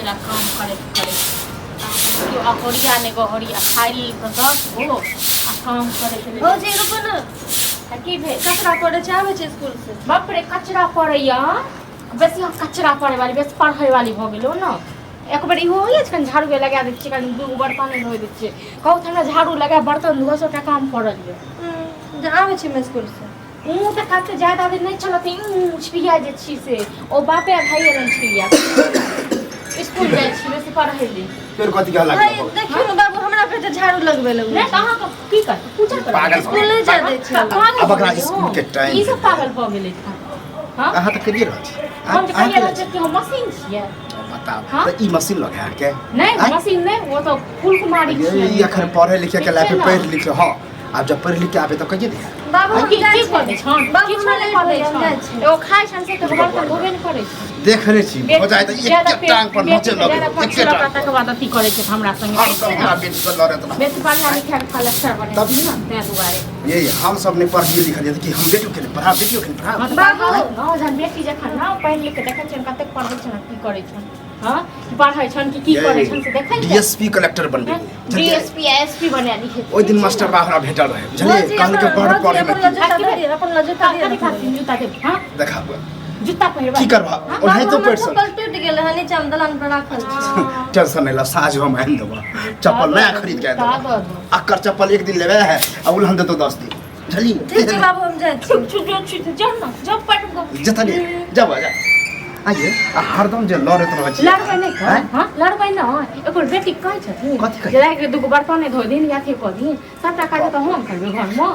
गेला काम करैत करैत। देखियौ अहोरिया नहि गहोरिया, खाइ लेल तऽ 10 गो आ काम करैत लेल। भौजी रुकू ने। आ की भेल? कचरा पड़ै छै, आबै छै स्कूल से। बाप रे, कचरा पड़ैया। बेसी अहाँ कचरा पड़ै वाली, बेसी पढ़ै वाली भऽ गेलहुँ ने। एक बेर इहो होइए कनि झाड़ू लगा दै छियै, कनि दूगो बर्तन धोइ दै छियै। कहू तऽ हमरा झाड़ू लगा बर्तन धो सबटा काम पड़ल यऽ। जे आबै छी हम स्कूल से। ऊँ तऽ कते ज्यादा दिन नहि चलत। ऊँ छिड़िया जे छी से ओ बापे आ भाइये रंग छिड़िया। स्कूल जाइ छी बेसी पढ़ै लेल। फेर कथी के हल्ला भाई केलक? देखियौ ने बाबू, हमरा कहै छै झाड़ू लगबै लए। नहि तऽ अहाँके की करतै? पूजा करबै? पागल स्कूल नहि जाय दै छै। पागल आब भऽ ओकरा गेलै, स्कूल के हँ। टाइम ई सब पागल भऽ गेलै। हँ, अहाँ तऽ करिए रहल छी। हम तऽ अहाँ कहिए रहल छी कि हम मशीन छियै। बताउ। हाँ? तऽ ई मशीन लगे अहाँके? नहि। आँय? मशीन नहि, ओ तऽ फूल कुमारी ये छियै। ई अखन पढ़े लिखे के लायक ठीक छै ने? पढ़ि लिख, हँ, आब जब पढ़ि लिख के आबे तऽ कहिए दे। बाबू हम की जाइ की छी। कऽ दै छन? बाबू किछो हमरा नहि लेट कऽ दै होइए, हम जाइ छन। छी। एगो खाइ छन से तऽ बर्तन धोबे नहि करै छै। देखने छी हो जाए तऽ ज्यादा एक टांग पर बेटी नचे के लगे ज्यादा एके पक्षी टांग तकर पर बाद अथी करै छै हमरा संगे। हरदम हमरा बेटी से लड़त ना। बेसी पढ़ला लिखा के कलेक्टर बने तब- ने, ताहि दुआरे। ये हम सब नहीं पढ़िए लिखलिए कि हम बेटियों के नहीं पढ़ा, बेटियों के नहीं पढ़ा। हँ तऽ बाबू। पढ़ाउ ने, जहन बेटी जखन ने पढ़ि लिख के देखै छियनि कतेक पढ़ै छनि, की करै छनि, हँ, कि पढ़ै छनि कि की करै छनि से देखै छै। डीएसपी कलेक्टर बनबे। डीएसपी एसपी बना लिखे। ओहि दिन मास्टर बा हमरा भेटल रहे, बुझलिए? भौजी कहलकै अपन बड़ भौजी पढ़े में अपन लऽ की जूता दऽ दिअ, अपन लऽ जूता दिअ। कथी खातिर जूता देब? हँ, देखा। जूता पहिरबा की करबा? हाँ? ओनाहितो बाबू, हमर पढ़ि सक चप्पल टूटि गेल हन, नीचा मे दलान पर राखल छै। टेंशन नहीं ला, साँझ हम आनि देबो चप्पल, नया खरीद के आनि का देबो। दऽ दो। अक्कर चप्पल एक दिन लेबे है आ उलहन देतो 10 दिन, बुझली? ठीक छै बाबू, हम जाइ छी। चुप चुप चुप चुप, जाउ ने, जाउ पट। जतने जब जा आइए आ हरदम जे लड़ैत रहै छी। लड़बै नहि कऽ? आँय? हँ, लड़बै ने। एकर बेटी कहै छथिन कथी कहै? जे राखि दूगो बर्तन नहि धो दिन या अथी कऽ दिन, सबटा काज तऽ हम करबै घरमे।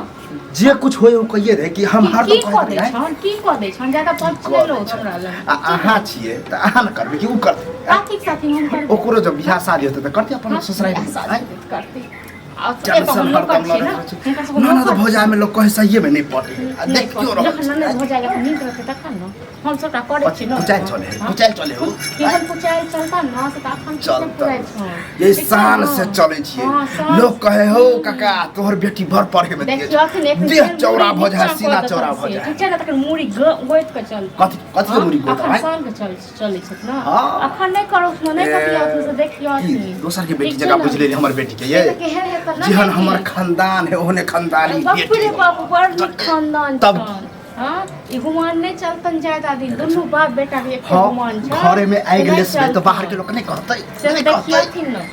जे कुछ होय ओ कहिए रहे कि हम की हरदम की कऽ कहैत दै रही। छन? की कऽ दै छन? ज्यादा पक्ष कऽ नहि दै लो छन। हमरा लग। आ अहाँ छियै तऽ अहाँ ने करबै कि ओ करतै? आँय? कथी साथी हम करबै? ओकरो जब बियाह शादी होतै तऽ करतै अपन हाँ, ससुराल बियाह में। शादी आँय? होतै तऽ करतै। आ एतऽ टेंशन हम नौकर हरदम छियै लड़ैत ने, रहै छै। हिनकर सबके ना ना, तऽ नौकर भौजाइ में लोक कहै सहिए में नहि पटै आ नहि देखियो करतै। रहल जखन छै। ननद भौजाइ जखन नीक रहतै तखन ने हम सबटा करै छी ने। कुचाइल चले है, हाँ? कुचाइल चले हो। केहन कुचाइल चलता न से तऽ अखन चलता। पुराइ छौ। ये शान से चले छियै। हाँ, शान लोग कहे हो काका तोहर बेटी बड़ पढ़े में तेज। देखियो अखन एक देह चौड़ा भऽ जाए, सीना चौड़ा भऽ जाए। ठीक छै ने, तखन मूड़ी गोति कऽ चल। कथी कथी के मूड़ी गोत? अखन भाई शान के चल चलै छथि ने। हाँ। अखन नहि करू ने, नहि कतियाथुन से देखियो की अथी। दोसर के बेटी ठीक छै जगह ने? बुझ लेली हमर बेटी के ये। से तऽ केहन हेतै ने जेहन बेटी? हमर खानदान है ओहने खानदानी बाप बेटी। रे बाप, बड़ नीक खानदान तब छन। हाँ, ई गुमान नहि चलतन ज्यादा दिन, दुनू बाप बेटा के एक हाँ, गुमान छै। घरे में आगि नहि लेसबै तऽ चलतन। बाहर के लोक नहि कहतै? से नहि कहतै? देखियथिन ने,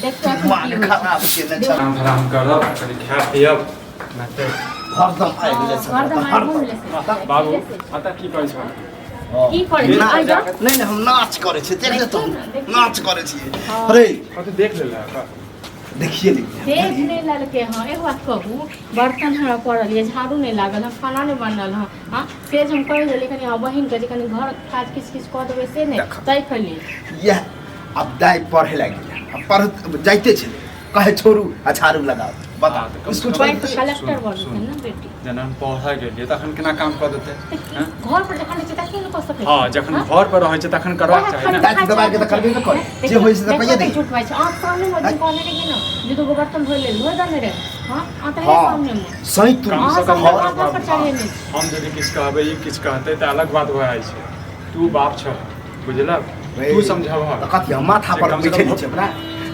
देखियथिन दिमाग की होइ छै। खराब केने छै। आराम धराम करब, कनि खायब पियब नहि तऽ हरदम आगि लेसबै। हरदम आगि हरदम। लेसबै। बाबू अतः की करै छौ? की करै छी? ना- आइ जाउ। नहि नहि, हम नाच करै छी, देख ले तू। देखियौ ने, देखियौ। नाच करै छी। अरे कतौ देख लेलक? देखिए ली। देख नहि लेलकै। हँ, एक बात कहू, बर्तन हमरा पड़ल यऽ, झाड़ू नहि लागल हँ, खाना नहि बनल हँ। हँ, से जे हम कहि देलियै कनि अहाँ बहिनके जे कनि घर काज किछु किछु कऽ देबै, से नहि देख। ताहि खली। इएह आब दाइ पढ़े लागि गेलै, आब पढ़ जाइते छलै, कहे छोड़ू आ झाड़ू लगाओ। बता। हाँ, तऽ कम से स्कूल कम- छोड़ि पढ़ि कऽ देतै? कलेक्टर सुन, बनतै सुन। ने बेटी। जेना हम पढ़ऽ गेलियै तखन केना काम कऽ देतै? तऽ की- हँ? घर पर जखन रहै छै तखन ने कऽ सकै हँ छै। जखन हँ? घर पर रहै छै तखन करबाक चाही ने। दाइ दबाइ के तऽ करबे ने करै। जे होइ छै तऽ कहिए दही। झूठ बाजै छै। अहाँ सामने मे दिन कहने रहियै ने जे दूगो बर्तन धोइ लेल धोइ देने रहै। हँ, अहाँ तऽ हँ सामने मे। सही तू कम से अहाँ कम सब माथा पर चढ़ेने छी। हम यदि किछु कहबै, ई किछु कहतै तऽ अलग बात भऽ जाइ छै। तू बाप छह, बुझलक? तू समझबह। तऽ कथी हम माथा पर जे कम से बैठे कम छै अपना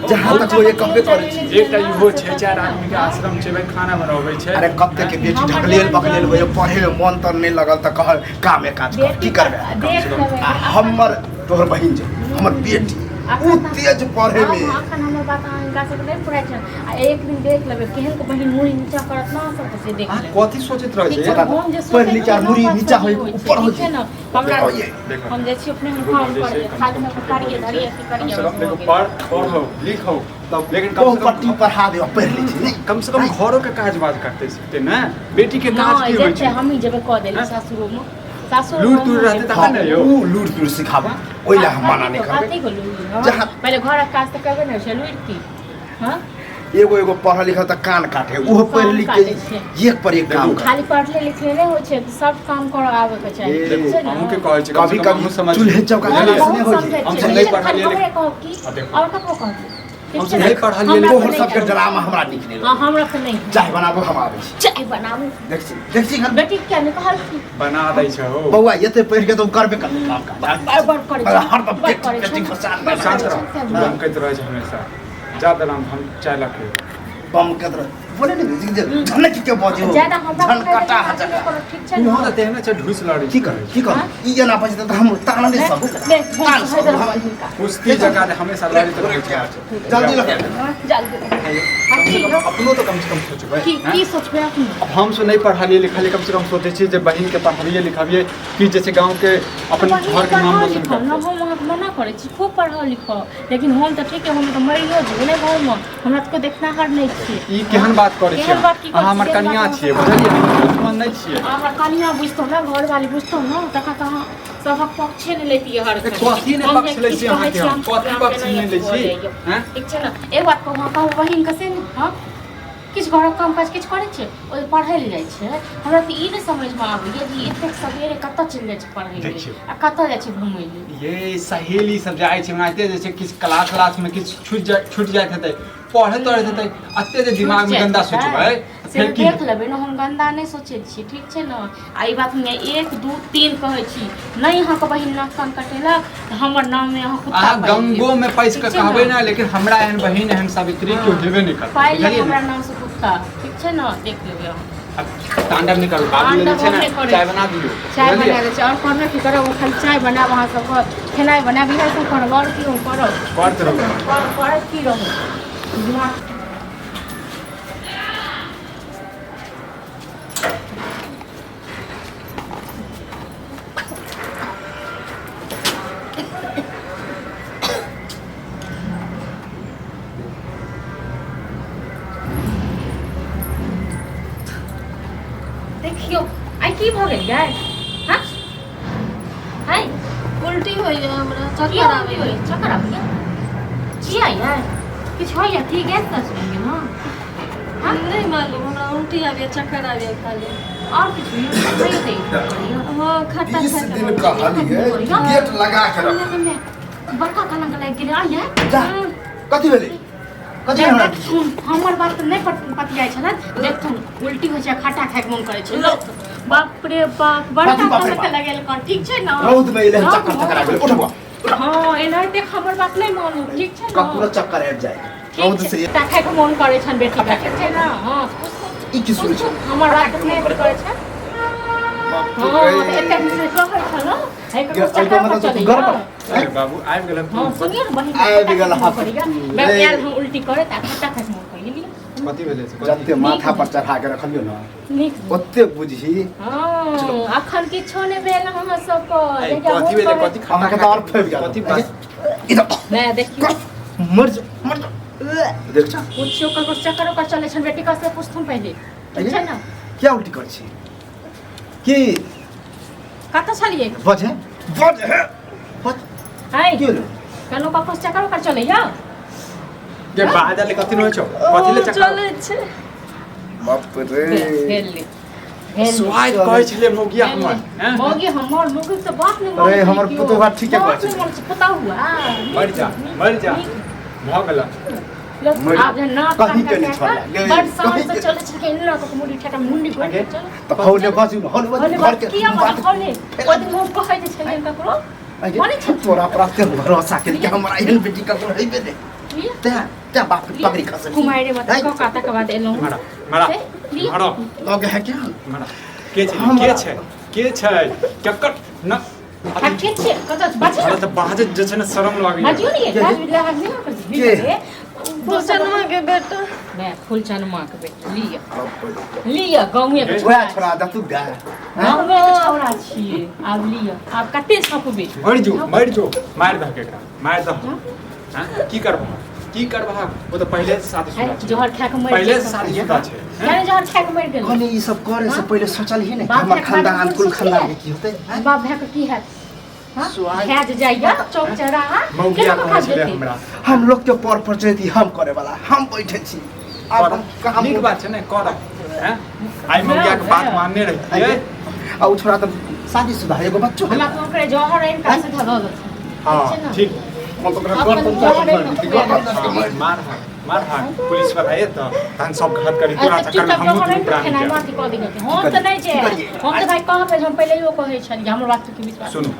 जहाँ तक होइए कहबे करै छी। एकटा इहो छै, चारि आदमी के आश्रम छै भाई, खाना बनबै छै। अरे कते के बेटी हमर ढकलेल जान बकलेल जान होइए, पढ़े में मन तन नहि लगल तऽ कहल कामे काज कर। बेटी की करबै? देख कम से कम लेबै। आ हमर तोहर बहिन जे हमर बेटी ओ तेज पढ़े में। हँ, अखन हमर बात अहाँ हिनका सबके नहि फुराइ छनि आ एक दिन देख लेबै केहन के बहिन मुड़ी नीचा करत ने अहाँ सबके, से देख अहाँ लेबै। कथी सोचैत रहै ठीक छै? छै, हम जे पढ़ि सोचै लिख आ छियै ने, मुड़ी बात नीचा सही होइ, होइ छै, ऊपर होइ ठीक छै ने? हमरा होइए। देखो हम जाइ छी अपने हम एगो काम बजै छै, करियै, कम खाली से हम कम करियै बजै धरियै छै। अथी कम करियै से बस कम भऽ देखो गेल। पढ़ पढ़ो लिखो तब लेकिन कम से कम पट्टी पढ़ा दे, पढ़ि लै छै नहि। कम से कम घरो के काज बाज करते सिखते ने। बेटी के काज नहि की होइ जेतै, छै? हमही जेबै कऽ देली हँ? सासुरोमे, सासुर लूरि तूरि रहतै तखन ने यौ। ओ लूरि तूरि सिखाबा, ओहि लए हम मना नहि करबै। कथी को लूरि? हँ? जहाँ- पहिले घरक काज तऽ करबै ने, छै लूरि की? हँ, एगो एगो पढ़ल लिखल तऽ कान काटे, ओहो पढ़ि कान लिख काटै छै। के एक पर एक काम देखू, करे। खाली पढ़ले लिखले नहि होइ छै, सब काम करऽ आबे के चाही। ए, देखू छै ने? अहूँके कहै छी, कम से कभी कम अहूँ कभी समझ चूल्हे चौका बुझलियै? से नहि बहुत होइ छै। समझै हम छियै। सब नहि खाली पढ़लियै हमरे कहब की आ देखू। आओर ककरो कहब? ठीक हम छै सब ने? नहि पढ़लियै हमरा तोहर तऽ नहि सबके करब। ड्रामा हमरा नीक नहि हाँ लगै। हमरा तऽ नहि चाय बनाबो हम आबै छी चाय बनाबू देख छी देख छी घर बेटी क्या नहि कहलखिन बना दै छौ बौआ एते पढ़ि के तऽ करबे करतै काम काज बड़ बड़ करै छै हरदम बड़ करै पेटी छै फसाद बड़ शांत करै रह छै। बमकैत रहै छै हमेशा जा दलाम हम चाय लऽ के बम के तरह बोले ने जे झनक के बजे हो ज्यादा हमरा झनकटा हजका कोनो ठीक छै तू तऽ तेहने छै ढूस लड़ी की कर की कर ई एना बजतै तऽ हम तान नहि सब ले तान सब हम कुश्ती जकाँ जे हमेशा लड़ैत रहै छै जल्दी लगे जल्दी कम से कम अपनो तऽ कम से कम सोचबै की हैं? की सोचबै अपने अब हम सब नहि पढ़लियै लिखलियै कम से कम सोचै छियै जे बहिनके पढ़बियै लिखबियै कि जे छै गाँवके अपन बहिन घरके नाम पढ़ल रोशन लिखल न करतै हम अहाँके मना करै छी खूब पढ़ल लिखल लेकिन हम तऽ ठीक है हम तऽ मरियो जेबै ने घरमे हमरा तऽ कोइ देखनाहार नहि छियै ई केहन बात करै छियै केहन बात की करै अहाँ हमर छियै? कनिया छियै बुझलियै हम दुश्मन नहि छियै अहाँ कनिया बुझतौ ने घरवाली बुझतौ ने तखन तऽ अहाँ सभक पक्षे नहि लैतियै हर घड़ी। कथी नहि हम पक्ष जे लै किछु छी अहाँके कहै छी, हम? हम कथी पक्ष एनाहिए नहि लै भऽ छी? जाइए। हैं? ठीक छै ने एक बात कहू अहाँ कहू बहिनके से ने हँ किछु घरक काम काज किछु करै छै ओ पढ़ै लए जाइ छै हमरा तऽ ई नहि समझमे आबैए जे ई एतेक सवेरे कतऽ चलि जाइ छै पढ़ै लए देखियौ। आ कतऽ जाइ छै घुमै लए ये सहेली सब जाइ छै ओनाहिते जे छै किछु क्लास क्लासमे किछु छूटि जाइत हेतै पढ़ैत तढ़ैत हेतै एते जे दिमागमे गन्दा सोचबै से फेर की देख लेबै ने हम गन्दा नहि सोचै छियै ठीक छै ने आ ई बात हम 1 2 3 कहै छी नहि अहाँके बहिन नाक कान कटेलक तऽ हमर नाममे अहाँ कुत्ता अहाँ पालि लेब। गंगोमे पैसि कऽ ठीक छै कहबै ने? ने लेकिन हमरा एहन बहिन एहन सावित्री केओ हेबे नहि करतै पालि लेब बुझलियै हमरा ने? नाम से कुत्ता ठीक छै ने देख लेबै अहाँ आब तांडव नहि करू बाबू तांडव जे छै हम ने नहि करै चाय छी। बना दियौ चाय बुझलियै? बना दै छी आओर करबै की करब खाली चाय बनायब अहाँ सबके खेनाइ बनायब इएह सब करब आओर की हम करब करैत रहू करैत की रहू दिमाग देखियौ आइ की भऽ गेल गै हँ आइ उल्टी होइए हमरा की चक्कर आबैए आबैए चक्कर आबैए किया यै किछु होइए की गैस तैस बनि गेल हँ हँ नहि मालूम हमरा उल्टी आबैए चक्कर आबैए खाली आओर किछु होइए होइए हँ खट्टा 20 खाके दिन मन कहलियै गेट लगा के रख बड़का कलंक लागि गेलै आइ यै जा कथी भेलै कथी हमरा देखथुन हमर बात नहि पतियाइ छलनि देखथुन उल्टी होइ छै खट्टा खायके मोन करै छै बाप रे बाप बड़का बाप रे कलंक बाप। लगेल कर ठीक छै ने रौद में एलै चक्कर चक्कर आबि गेलै उठ बौआ हँ एनाहिते हमर बात नहि मानू ठीक छै ने ककरो चक्कर आबि जाए ठीक रौद छै से खट्टा खायके मोन करै छनि बेटी के ठीक छै ने हँ ई की सुनै छै हमर बात नहि करै छै हँ एतेक से कहै छलहुँ हे ककरो चक्कर पर मतलब चलैया गड़बड़ अरे बाबू आबि गेल हँ सुनियौ ने बहिन आबि गेल हाथ हाथ। आयल हम उल्टी करे तऽ खट्टा खायके मोन करै लिअ कथी भेलै से कथी? जते माथा पर चढ़ा के रखलियो ना नीक ओते बुझी हँ अखन किछो नहि भेल अहाँ सबके ऐ, जहिया कथी मोन भेलै करत- कथी अहाँके तऽ आओर फैल गेल कथी बात इधर नहि देखियौ मर जा मर जा देख जा पूछियो ककरो चक्कर उक्कर चलै छनि बेटी से पूछथुन पहिले ठीक छै ने क्या उल्टी करै छी की कतऽ छलियै बजे बजे बज है की भेलै केनो ककरो चक्कर उक्कर चलैया के बाजल कथी नहि होइ छौ कथी ले चक्कर चलै छै बाप रे भेल ले भेल स्वाद कहै छलै मौगिया हमर हैं? मौगी हमर मौगी से बात नहि अरे, हमर पुतोहु ठीके कहै छै। पुतहु आ मरि जा मरि जा भऽ गेल मरि- आब जे नाक कहीं कान के नहीं काटि छोड़ला। कऽ बड़ शान कहीं से के- चलै छलखिन एना कऽ मुड़ी ठेका मुंडी घोरि आगे? कऽ चल तऽ हौले बाजू ने हौले बाजू होले घर बात के किया बात बात होले ओहि दिन हम कहै जे छलियनि ककरो आगे, मानै छै तोरा पर एते भरोसा केलकै हमरा एहन बेटी ककरो हेबे नहि लिअ, तें तें बाप के लिअ। पगड़ी खसल कुमारि मत है? कका तकर बाद एलहुँ मरा मरा से, लिअ। मरा लगे है क्या मरा के छै के हमरा- छै के छै केकर न आ के छियै कतऽ बाजू हमरा ने तऽ बाजैत जे छै ने शरम लागैया बाजियौ ने ये लाज लाज नहि करै के? छै फूलचनमा के बेटा मैं फूलचनमा के बेटा लिअ लिअ गाँवे के ओएह छोड़ा दे तू गाय गाँवे के छौड़ा छियै आब लिअ आब कते छपबै मरि जो मरि जो मारि दहक एकरा मारि दहक हँ की करबह की करबह ओ तऽ पहिले से शादीशुदा छै जहर खा के मरि पहिले गेल से शादीशुदा छै जाने जहर खा के मरि गेल कनी ई सब करे से पहिले सोचल ही नहीं बाप हमर भाई के खानदान बारे में कुल सोचलियै? खानदान के की होतै हैं? बाप भाई के की हैत हाँ? सुआइ- भए जे जाइया चौक चौराहा मौगिया केना कहै खा छलै जेतै? हमरा हम लोग के पर पर चलती हम करे वाला हम बैठे छी आब हम कहाँ नीक बात छै ने कर हैं आइ मौगिया के बात मानने रहितियै आ उ छोड़ा तऽ शादीशुदा है एगो बच्चो है हमरा फोन करे जहर आनि कऽ सीधा दऽ देथिन हँ छै ने? ठीक हम तो ओकरा अपन गर्दन घरे काटि में देती, गर्दन काटि के मारि। मार हाक, मार हाक, पुलिस वाला आयत तहन सब घात करी तोरा अच्छा चक्कर में चुपचाप हमहूँ रहबै दुनू ने प्राणी खेनाइ जायब। माथि कऽ दिहे हम तऽ नहि जायब। हम तऽ भाइ कहबै जे हम पहिलेयो कहै छलियै हमर बात के विश्वास। सुनू,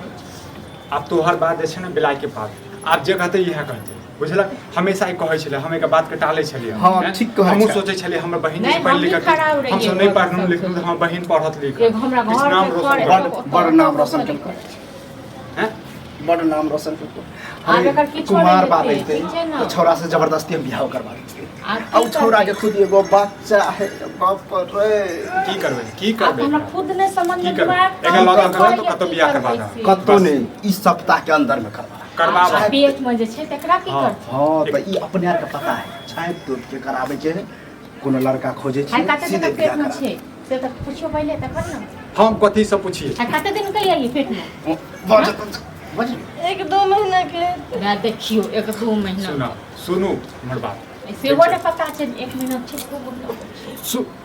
आब तोहर बात जे छै ने बिलाइ के पात, आब जे कहतै इएह कहतै, बुझलक? हमेशा ई कहै छलै, हम एकर बात के टालै छलियै। हँ, हैं? ठीक कहै हमहूँ छै। सोचै छलियै हमर बहिन जे नहि, पढ़ि हमही लिख खराब के, रहियै हमसब नहि घरमे पढ़लहुँ सबसँ। लिखलहुँ तऽ हमर बहिन पढ़त लिखत, एगो हमरा किछु घर नाम मे रोशन घर करत। बड़ बड़ नाम रोशन केलकै। हैं? बड़ नाम रोशन केलकै। आब एकर किछो कुमार नहि बात हेतै, अइतै ठीक छै ने? तऽ छौड़ा से जबरदस्ती हम बियाह करबा देतियै। आब आ की उ छौड़ा के करबै? खुद एगो बच्चा है, बाप रे। की करबै, की आब करबै? हमरा खुद नहि समझ की मे करबै? दिमाग एकर लऽ काम कऽ करैए, कतौ की बियाह करबा करबै दह। से? कतौ बस। नहि, ई सप्ताह के अंदर में करबा। करबाबऽ। आ पेट में जे छै तकरा की हँ। करतै? हाँ तऽ ई अपने आर के पता है, छापि तोपि के कराबै के है, कोनो लड़का खोजे आइ छियै कते सीधे दिन बियाह पेट में करा। छै से तऽ पुछियो पहिले तखन ने। हम कथी से पुछिए? आइ कते दिन के यही पेट में? बज बज 1-2 महीना के। ना देखियो 1-2 महीना। सुना, सुनू हमर बात। सेहो ने पता छै 1 महीना छै खूब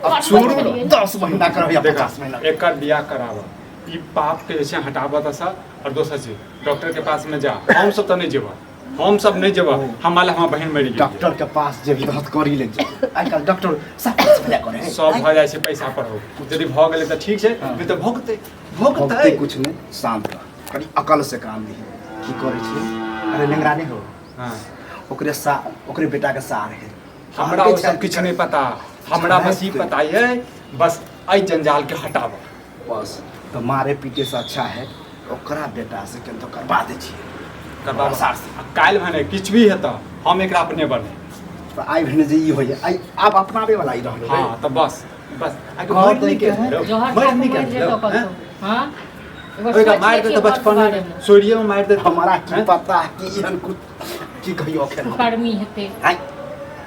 अब छोड़ू सुनू ने, 10 महीना करब या देखा, 50 महीना। एकर बियाह कराबऽ, ई पाप के जे छै हटाबऽ तऽ और दोसर चीज डॉक्टर के पास में जा। हम सब तऽ नहि जेबऽ, हम सब नहि जेबऽ, हमरा लए हमर बहिन मरि गेल। डॉक्टर के पास जेबही तऽ हथकड़ी लागि जेतौ। आइ काल्हि डॉक्टर सब किछु भए करे है। सब भऽ जाइ छै पैसा पर हो, यदि भऽ गेलै तऽ ठीक छै, नहि तऽ भोगतै, भोगतै भोगतै कुछ नहि। शांत रह, कनि अकल से काम लिही। की करै छियै? अरे नेंगरा नहि हो। हाँ। ओकरे सा ओकरे बेटा के सार है। हमरा ओ सब किछु नहि पता, हमरा बस ई पता ये, बस एहि जंजाल के हटाबऽ बस। तऽ मारे पीटे से अच्छा है ओकरा बेटा से केन तो करबा दै छियै। करबा सार से। आ काल्हि भने किछु भी हेतऽ हम एकरा अपने बने। तऽ आइ भने जे ई होइए, आइ आब अपनाबे वाला ई रहलै। हाँ तऽ बस बस आगे घर मरि नहि दैके गेल है। रौ, जहर मरि खा नहि के मरि गेल जेतौ रौ, कतौ। हैं? हाँ? एगो ओकरा सोचि मारि लेतियै देतै घर बचपन बारेमे। सोरिये में मारि देतै। हमारा की हैं? पता कि एहन कुछ की कहियो अखन हम। गर्मी हेतै। आँय,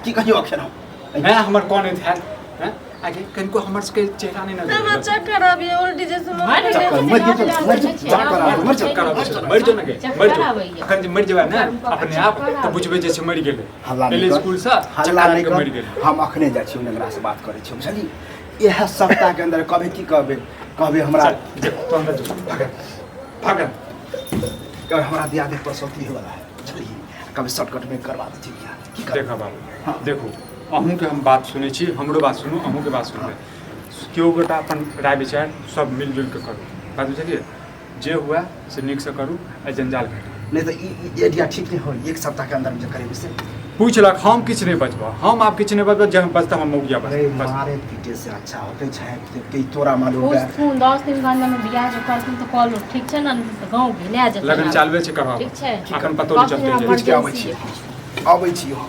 की कहियो अखन हम? हैं, हमर कोन हैत? हैं? आगे कनिको हमर सबके चेहरा नहि नजर हमरा आबि। चक्कर आबैए उल्टी जैसे मन मरि करैए। चक्कर, मरि जेतौ, मरि जेतौ, चक्कर आबै, मरि जेतौ। चक्कर आबै छै, मरि जो ने गे, चक्कर मरि जो। आबैए। अखन जे मरि जेबै ने अपने आप तऽ बुझबै जे छै मरि गेलै। हल्ला नहि एलै कर, स्कूलसँ हल्ला चक्कर नहि आबि कऽ कर। मरि गेलै। हम अखने जाइ छी, नेंगरा से बात करै छी, बुझलियै? इएह सप्ताह के अंदर कभी की कहबै, कहबै हमरा चल, जो, तू अंदर जो, भाग, भाग। कहबै हमरा दियाद प्रसौती होय वाला है, बुझलियै? कभी शॉर्टकट में करवा दै छी बियाह। की करबै? देखा बाबू, हाँ। देखू, अहूँके हम बात सुनै छी, हमरो बात सुनू, अहूँके बात सुनबै। केओ गोटा अपन राय विचार सब मिलजुल के करू, बात बुझलियै? जे हुए से नीकसँ करू आ जंजाल घटाउ। नहि तऽ ई एरिया ठीक नहि होय, 1 सप्ताह के अंदर में जे करेबै से। पूछलक, हम किछु नहि बजबऽ, हम आब किछु नहि बजबऽ, जे हम बजतै हम मौगिया बजतै। अरे बस। मारे पीटे से अच्छा होतै छापि देब के तोरा मालूम है। पूछथुन 10 दिन के अंदर में बियाह जे करथुन तऽ कऽ लो, ठीक छै ने? तऽ गाँव भेला जेतै। लगन चालबे छै करबाबऽ। ठीक छै। अखन पतो नहि चलतै। कहथुन पूछि के आबै emergency छी, है। आबै छी हम।